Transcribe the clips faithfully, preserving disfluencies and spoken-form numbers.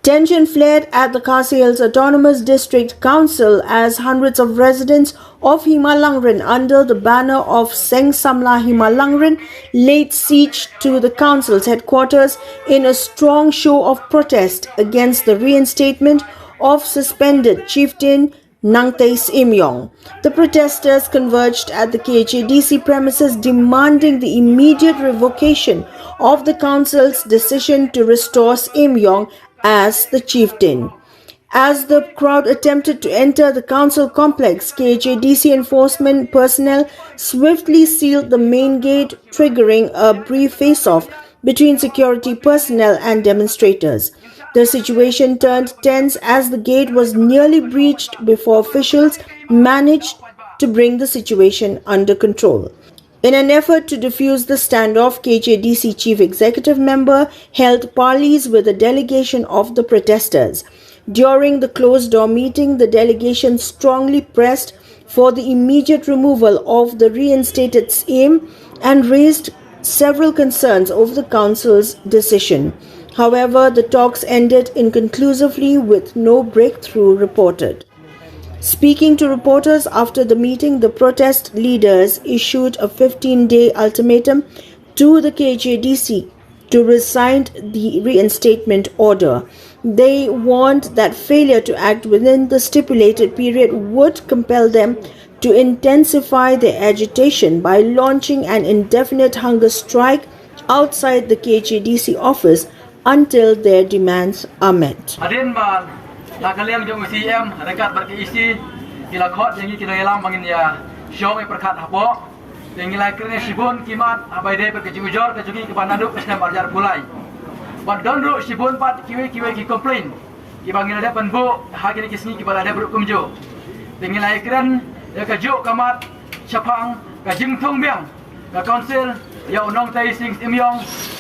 Tension flared at the Khasi Hills Autonomous District Council as hundreds of residents of Hima Langrin, under the banner of Seng Samla Hima Langrin, laid siege to the council's headquarters in a strong show of protest against the reinstatement of suspended chieftain Nangtei Syiem Yong. The protesters converged at the K H A D C premises, demanding the immediate revocation of the council's decision to restore Syiem Yong as the chieftain. As the crowd attempted to enter the council complex, K H A D C enforcement personnel swiftly sealed the main gate, triggering a brief face-off between security personnel and demonstrators. The situation turned tense as the gate was nearly breached before officials managed to bring the situation under control. In an effort to defuse the standoff, K H A D C chief executive member held parleys with a delegation of the protesters. During the closed-door meeting, the delegation strongly pressed for the immediate removal of the reinstated Syiem and raised several concerns over the council's decision. However, the talks ended inconclusively, with no breakthrough reported. Speaking to reporters after the meeting, the protest leaders issued a fifteen-day ultimatum to the K H A D C to rescind the reinstatement order. They warned that failure to act within the stipulated period would compel them to intensify their agitation by launching an indefinite hunger strike outside the K H A D C office until their demands are met. Hadien ba na ka liang jong u C E M ryngkat bad ka E C ki la khot ïa ngi ki nongïalam ba ngin ïa shong ïa pyrkhat hapoh, te ngi la kren ïa shibun ki mat ha ba ïadei bad ka jingujor ka jong ngi kaba naduh ka snem ar hajar arphew lai. Bad don ruh shibun pat kiwei kiwei ki complain kiba ngi la dep ban buh ha kine ki sngi kiba la dep ruh kumjuh. Te ngi la ïakren ïa kajuh ka mat shaphang ka jingthung biang ka council ïa u Nongtei Sing Syiem Yong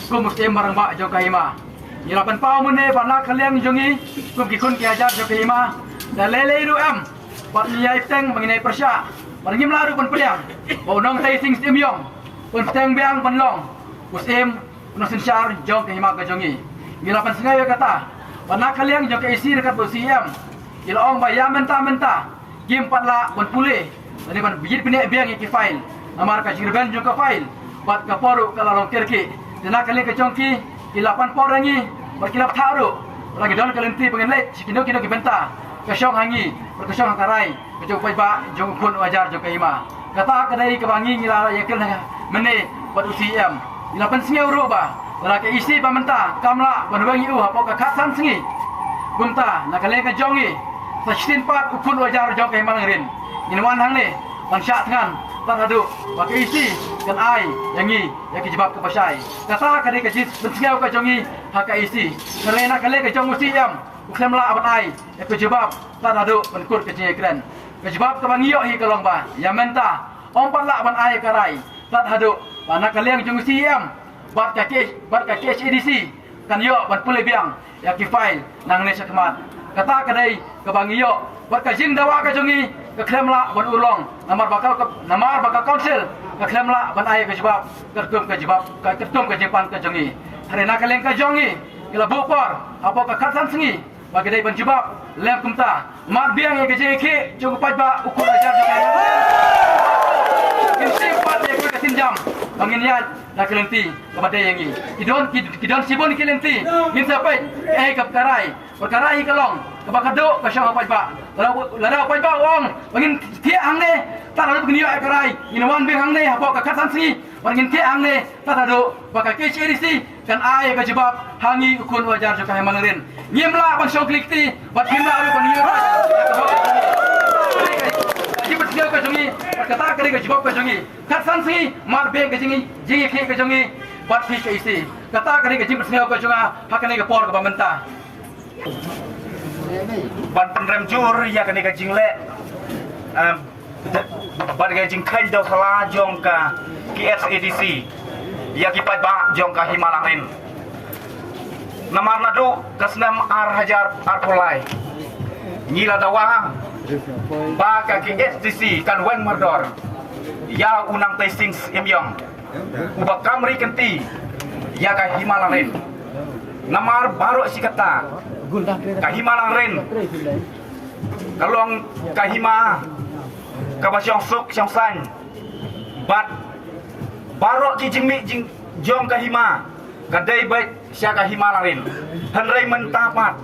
kum u Syiem Rangbah jong ka Hima. Ngi la pynpaw mynne ba na ka liang jong ngi kum ki khun ki hajar jong ka Hima, da lei lei ruh em, bad ngi ïai bteng ba ngin ïai pyrshah, bad ngim lah ruh ban pdiang ba u Nongtei Sing Syiem Yong un bteng biang ban long u Syiem, u nongsynshar jong ka Hima ka jong ngi. Ngi la pynsngew ïa kata ba na ka liang jong ka E C ryngkat bad u C E M ki la ong ba ïa mynta mynta kim pat lah ban pule lane ban ïit bniah biang ïa ki file namar ka jingrben jong ka file bad ka por ruh ka la long kyrkieh. Te na ka liang ka jong ki, ki la pan por ïa ngi bad ki la bthah ruh ba la ngi don ka lynti ba ngin leit sha kino kino ki bynta, ka shong ha ngi bad ka shong ha ka rai ka jong u paidbah jong u khun u hajar jong ka Hima. Kata ka dei kaba ngi ngi la ïakren mynne bad u C E M. Ngi la pynsngew ruh ba lada ka E C ba mynta kam lah ban weng ïa u hapoh ka khatsan sngi, kumta na ka liang ka jong ngi, sa shisien pat u khun u hajar jong ka Hima Langrin, ngin wan hangne ban shah thngan tad haduh ba ka E C kan ai ïa ngi ïa ka jubab kaba shai. Kata ka dei ka jingpynsngew ka jong ngi ha ka E C. Hynrei na ka liang ka jong u C E M, u khlem lah ban ai ïa ka jubab tad haduh ban kut ka jingïakren. Ka jubab kaba ngi ïoh hi ka long ba ïa mynta ym pat lah ban ai ïa ka rai tad haduh ba na ka liang jong u C E M bad ka K-, bad ka K H A D C kan ïoh ban pule biang ïa ki file nangne shakhmat. Kata ka dei kaba ngi ïoh, bad ka jingdawa ka jong ngi ka khlem lah ban urlong namar ba ka, namar ba ka council ka khlem lah ban ai ïa ka jubab katkum ka jubab, katkum ka jingpan ka jong ngi. Hynrei na ka liang ka jong ngi, ngi la buh por hapoh ka khatsan sngi ba ki dei ban jubab. Lem kumta, mad biang ïa ka jingïakhih jong u paidbah u khun u hajar jong ngi. Ngin shim pat ïa ka sienjam ba ngin ïaid na ka lynti kaba dei ïa ngi. Ki don, ki, ki don shibun ki lynti, ngin sa peit kaei kaba ka rai. Bad ka rai ka long kaba ka duh ka shong ha u paidbah. Lada, lada u paidbah u ong ba ngin thiah hangne tad haduh ba ngin ïoh ïa ka rai, ngin wan biang hangne hapoh ka khatsan sngi bad ngin thiah hangne tad haduh ba ka K H A D C kan ai ka jubab ha ngi u khun u hajar jong ka Hima Langrin. Ngim lah ban shong kli kti bad ngim lah ruh ban ïoh. Ka jingpynsngew ka jong ngi bad kata ka dei ka jubab ka jong ngi. Khatsan sngi, mad biang ka jing, jingïakhih ka jong ngi bad phi ka E C. Kata ka dei ka jingpynsngew ka jong nga ha kane ka por kaba mynta. Ban pynrem jur ïa kane ka jingleh, em, bad ka jingkheiñ dewsala jong ka K H A D C ïa ki paidbah jong ka Hima Langrin. Namar naduh ka snem ar hajar arphew lai ngi la dawa ba ka K H D C kan weng mardor ïa u Nangtei Sing Syiem Yong, uba kam ri kynti ïa ka Hima Langrin. Namar baroh shi katta Ka hima Langrin ka long ka hima kaba shong suk shong saiñ bad baroh ki jingmih jing jong ka hima ka dei beit sha ka hima Langrin. Hynrei mynta pat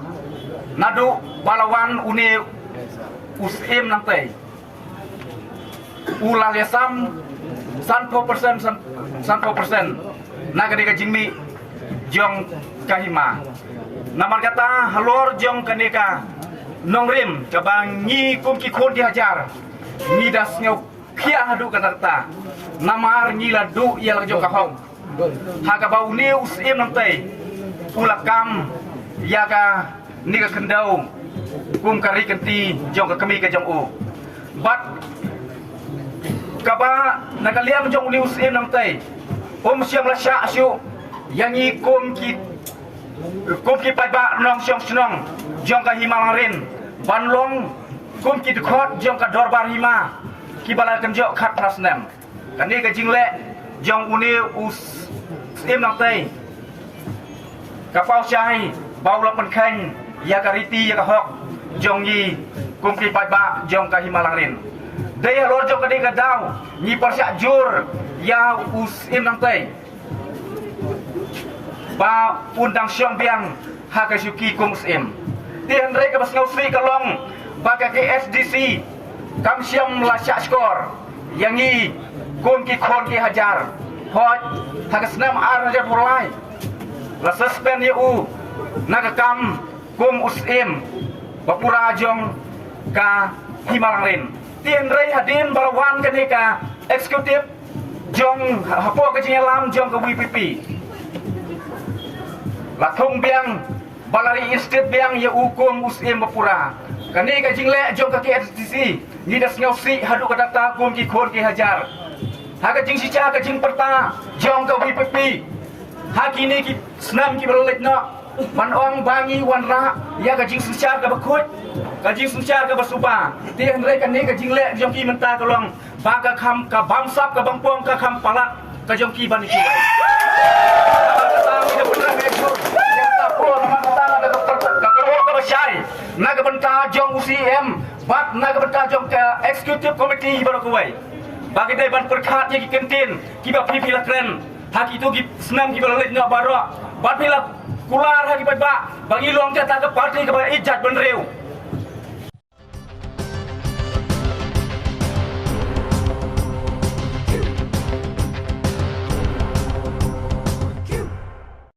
naduh ba la wan une u Syiem Nangtei u la ïasam sanphew persen, san- sanphew persen na ka dei ka jingmih jong ka hima. Namar kata halor jong kane ka nongrim kaba ngi kum ki khun ki hajar ngi da sngewkhiah haduh katta katta. Namar ngi la duh ïa la jong ka hok ha kaba une u Syiem Nangtei u la kam ïa kane ka khyndew kum ka ri kynti jong ka kmie ka jong u. Bad kaba na ka liang jong une u Syiem Nangtei um shym la shah shuh ïa ngi kum ki kum ki paidbah nongshong shnong jong ka hima Langrin ban long kum ki dkhot jong ka dorbar hima kiba la kynjoh khatphra snem. Kane ka jingleh jong une u Syiem Nangtei ka paw shai ba u la pynkheiñ ïa ka riti ïa ka hok jong ngi kum ki paidbah jong ka hima Langrin. Dei halor jong kane ka daw ngi pyrshah jur ïa u Syiem Nangtei ba un dang shong biang ha ka shuki kum u Syiem. Te hynrei kaba sngewsih ka long ba ka KHADC kam shym la shah shkor ïa ngi kum ki khun ki hajar. Hooid, ha ka snem ar hajar arphew lai la suspend ïa u na ka kam kum u Syiem bapura jong ka hima Langrin. Te hynrei hadien ba la wan kane ka executive jong hapoh ka jingïalam jong ka VPP la thung biang ba la reinstate biang ïa u kum u Syiem bapura. Kane ka jingleh jong ka KHADC ngi da sngewsih haduh katta katta kum ki khun ki hajar. Ha ka jingshisha ka jingpyrta jong ka VPP ha kine ki snem kiba la leit noh ban ong ba ngi wanrah ïa ka jingsynshar kaba khuid, ka jingsynshar kaba suba. Te hynrei kane ka jingleh jong ki mynta ka long ba ka kham ka bamsap ka bangpong ka kham palat ka jong ki ban ïa ki. Namar kata ngi da pynrem ïa ka jur ïa kata por namar kata nga da ka pyrta ka kyrwoh kaba shai na ka bynta jong u CEM bad na ka bynta jong ka executive committee baroh kawei ba ki dei ban pyrkhat ïa ki kyntien kiba phi phi la kren ha kito ki snem kiba la leit noh baroh bad phi la kular ha ki paidbah ba ngi long kata ka party kaba ïeit jaitbynriew.